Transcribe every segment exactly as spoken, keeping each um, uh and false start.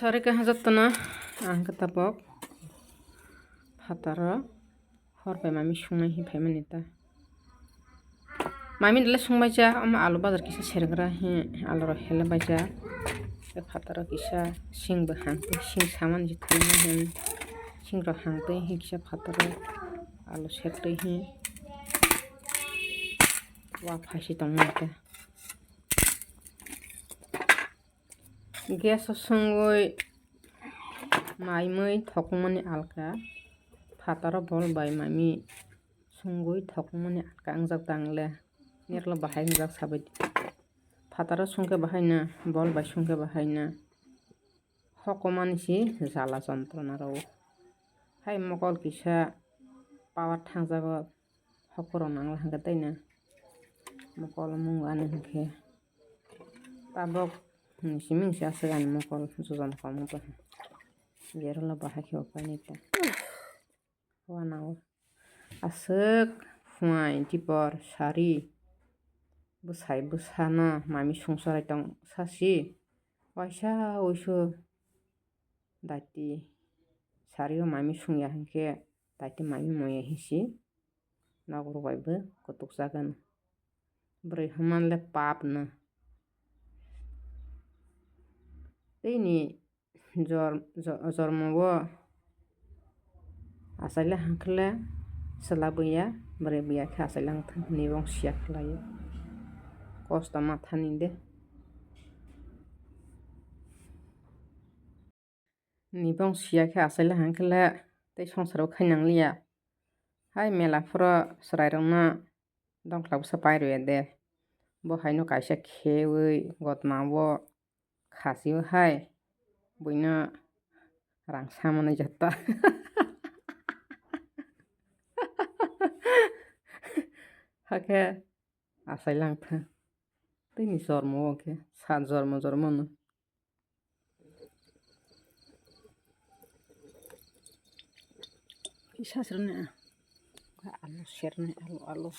Sorry kha jotono, ang khe tabok phataro hor bai mami sungnai hinwi phaimani ta. Mami dole sungbaijak, omo alu bazar kisa sergra hi, alu rok helebaijak. Tei phataro kisa sing bo hangtwi, sing samani se thwima hin, sing rok hangtwi hi kisa phataro alu sektwi hi wa phaisi tongmani ta. Gas o sungwi mai mui thokmani alka, phataro bol bai mami sungwi thokmani alka wngjak tangle, nerlo bahai wngjak sabai. Phataro sungkhe bahaino, bol bai sungkhe bahaino hokomani si jala jontrona rwo. Hai mokol kisa power thangjago. Hokoro nangla hwnkhe tei na mokol mung ani hwnkhe tabok ni simi se aswk ani mokol jojon kom wng tong. Jerwla bahai khe upai nai ta. Wanao aswk phuai dipor sari bwsai bwsano mami sungsarai tong sasi waisa wuisu daiti sario mami sungya hwnkhe daiti mami moya hinsi. Nokrok bai bo kutuk jagan. Bwrwi hwnmanle pap no. Teini jor-, jo-, jormo o achaile hangkhle chwla buya, bwrwi buya khe achaile hangthang hinwi bong siya khlaio. Kosto mathani de. Ni bong siya khe achaile hangkhle tei songsaro khai nangliya. Hai mela phuro chwrairokno dongkhlak bwsa pai rwya de. Bo haino kaisa khewi gotma o khasiwi hai buino rang samani jota. Hakhe achai langthang. Tini jormo o khe sat jormo jormo no. Kisa sirni alu serni alu alu.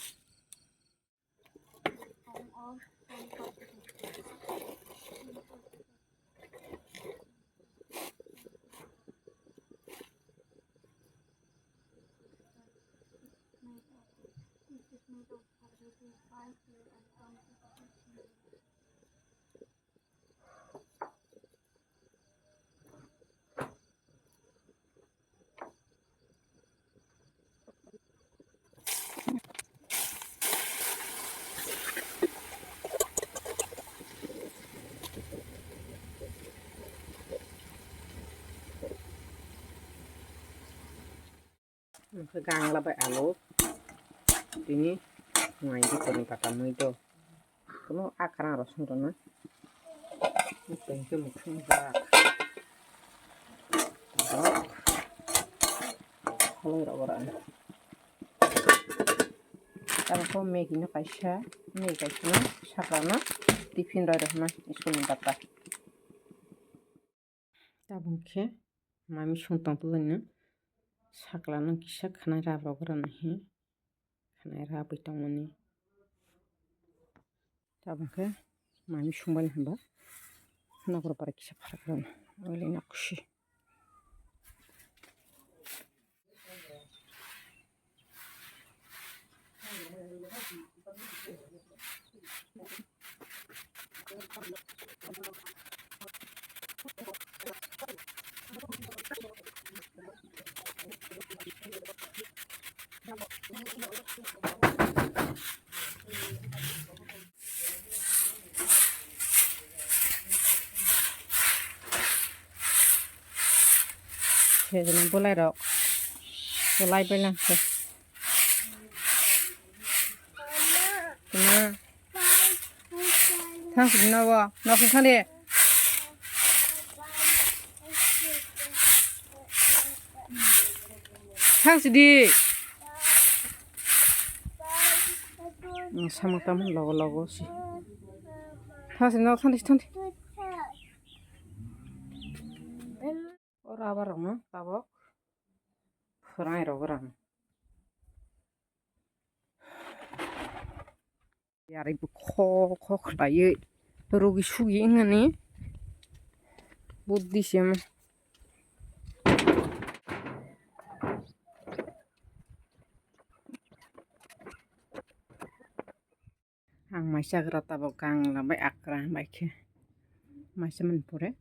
Omo khe gangla bai alu tini mai di toni kata mui do kuno akhara rosong rwna tengke mukhung jak kholoi rogo rani tabuk Maggie no kaisa Maggie kaisa no sakra no tiffin roi rwna school ni bata. Tabuk khe mami song tong tonglaino sakla no kisa khanai rap rok rwna hi khanai rabwi tongmani. Tabuk khe mami songmani hwnba nokro para kisa pharak rwna oile nok si. Sejana bolai rok bolai belang se. Tuma. Thang sidi nogo nok thang de. Thang sidi. Samung tamo logo logo si. Thang sidi nogo thang de thang de. Oro abar rok no tabok phurai rok rang. Yarwi bo kho kho khlaiwi rugi sugi wngmani Buddhism. Ang mai chagra tabuk gang lambai akra bai khe mai chamani pore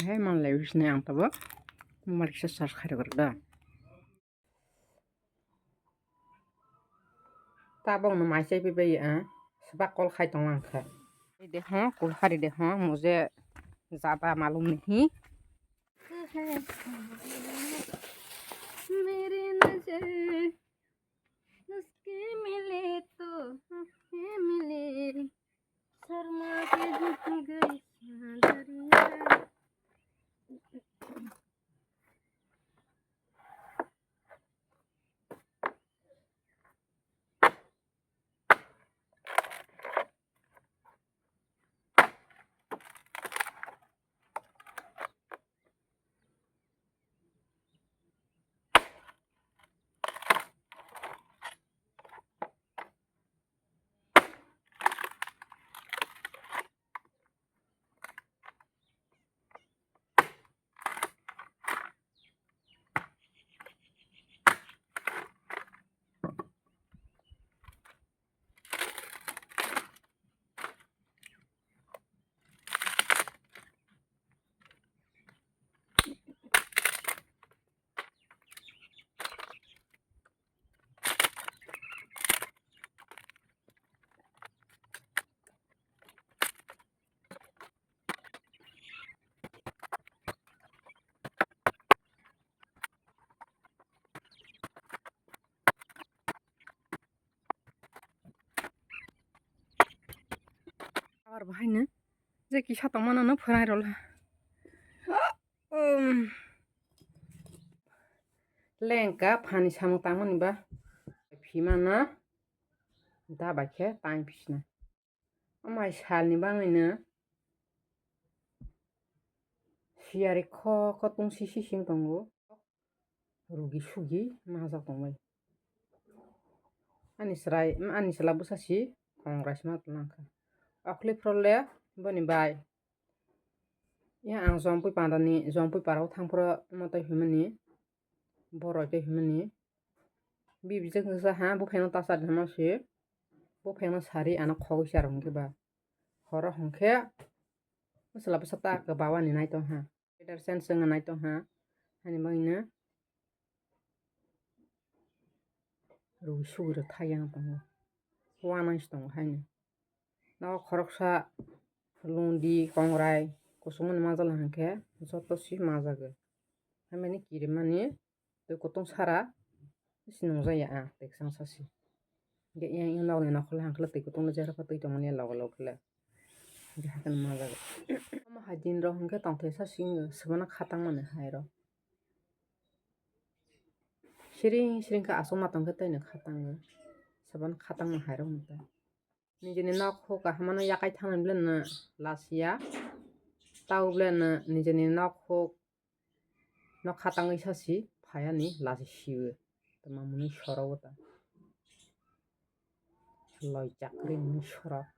hai man lai wisni ang tabuk mobile kisa charge khai rwgwk da. Tabuk no mai chai pai bai ang swbak call khai tong lang kha. De ho kulhari de ho mujhe jada malum nahi. Mere nazar uske mile to mile sharma ke jhuk gayi darya. Abar bahaino je kisa tongmano no phurai rwla. Um. Lengka phani samung tangmani ba phimana da bai khe tang phisna. Amai salni bangwino siyari kho kho tungsisi sing tongo. Rugi sugi majak tongbai. Ani chwrai, ani chwla bwsa si Congress ma tonglang kha. Okli phrole boni bai. Ya ang Jompui pandani, Jompui parao thangphro moto himani, boroi tei himani. Bibijak nuksa ha, bupheno tasar hima se. Bupheno sari ano khogwi charo hwnkhe ba. Horo hwnkhe, bwsla bwsa ta kwbawa ni naitong ha. Weather change wngna naitong ha. Hani bagwino rwi sugwi rw thai yang tongo. Wanang se tongo haino. Nogo khoroksa lundi, kongrai, kusumani majala hwnkhe joto se majago. Hamani kirimani twi kutung sara se nungjaya ang twi kwchang sasi. Hwnkhe yang yang nokni nokhorla hwnkhe twi kutung le jerokhe twi tongmani loge loge le. Hwnkhe haikhe majago. Omo hai din rok hwnkhe tongthai sasi swbana khatang mani hai rok. Siring siring khe aswk ma tongkhe tei no khatango. Saban khatangma hairok no ta. Nijini nok huk kaham mano yakai thangmani bwle no lasiya. Tabo bwle no nijini nok huk no khatangwi sasi phayani lasi siyo. Tama mwnwi sorogo ta. Loi chakri mwnwi sorok.